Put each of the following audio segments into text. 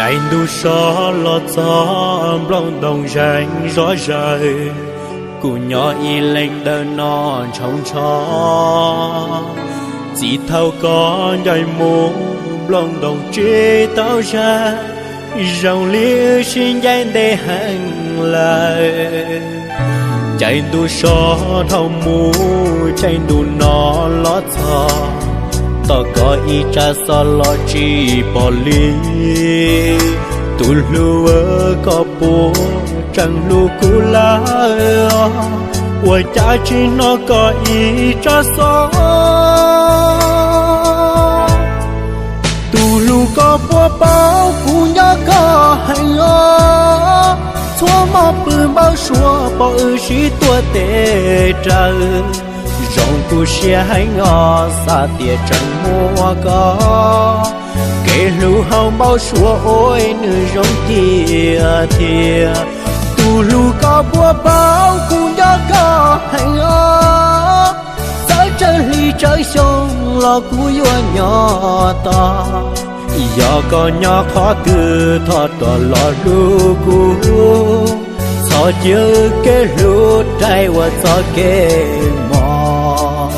Caij ntuj so los txog nplooj ntoos zeeg zov zawg, kuv nyob ib leeg dawm no ntshaus ntsho. Txij thaum koj ncaim mus nplooj ntoos tsis tau zag, zoo li wb sib ncaim ntev heev lawm. Caij ntuj so dhau mus, caij ntuj no los txog, tos koj ib tsam xov los tsis pom li. Tus hlub, koj puas tseem hlub kuv lawm? Ua cas tsis hnov koj ib tsam xov? Tus hlub, koj puas paub kuv nco koj heev os? Txhua hmo pw npau suav pom wb sib tuav tes raws, zoo tu siab heev os xav tias tseem muaj koj. Kev hlub hauv npau suav ua nws zoo tiag tiag. Tus hlub, koj puas paub kuv nco koj heev os? Txawm tsawg hli tsawg xyoo los kuv yuav nyob tos. Yog koj nyob qhov twg thov rov los hlub kuv, txhob cia wb kev hlub raim ua txoj kev mos.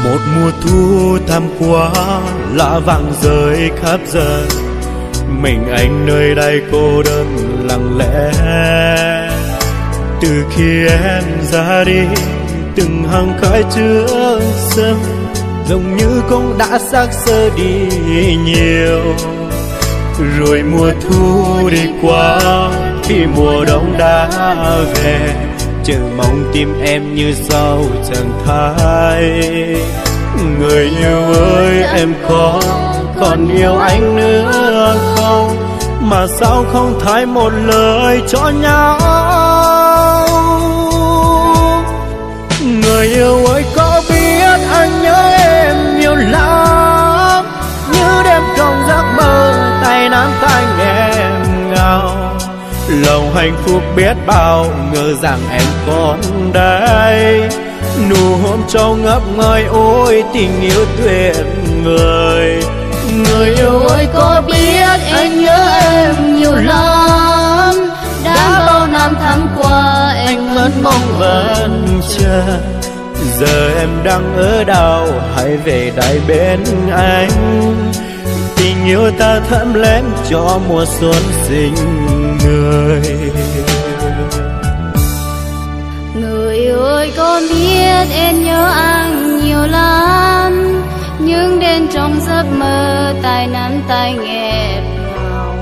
Một mùa thu thắm qua, lá vàng rơi khắp giờ, mình anh nơi đây cô đơn lặng lẽ. Từ khi em ra đi, từng hàng khói trước sân, giống như cũng đã xác xơ đi nhiều. Rồi mùa thu đi qua, khi mùa đông đã về, chợt mong tim em như sầu chẳng thấy. Người yêu ơi, em có còn yêu anh nữa không? Mà sao không thải một lời cho nhau? Người yêu ơi, có biết anh nhớ em nhiều lắm, như đêm trong giấc mơ, tay nắm tay nghẹn ngào. Lòng hạnh phúc biết bao, ngờ rằng em còn đây. Nụ hôn trao ngập ngơi, ôi tình yêu tuyệt vời. Người yêu ơi, có biết anh nhớ em nhiều lắm, đã bao năm tháng qua, anh vẫn mong vẫn chờ. Giờ em đang ở đâu, hãy về đây bên anh. Tình yêu ta thắm lem cho mùa xuân xinh người. Người ơi, có biết em nhớ anh nhiều lắm, những đêm trong giấc mơ, tay nắm tay nghẹn ngào.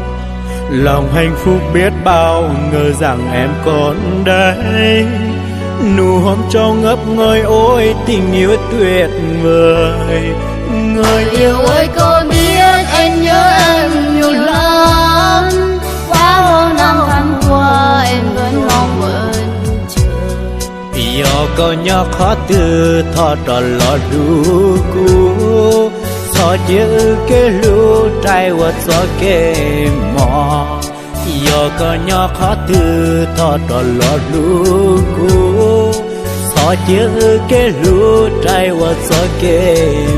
Lòng hạnh phúc biết bao, ngờ rằng em còn đây. Nụ hôn trao ngập ngơi, ôi tình yêu tuyệt vời. Người yêu ơi, có biết anh nhớ em nhiều lắm, bao năm tháng qua, em vẫn mong vẫn chờ. Yog koj nyob qhov twg thov rov los hlub kuv, txhob cia wb kev hlub raim ua txoj kev mos. Yog koj nyob qhov twg thov rov los hlub kuv, txhob cia wb kev hlub raim ua txoj kev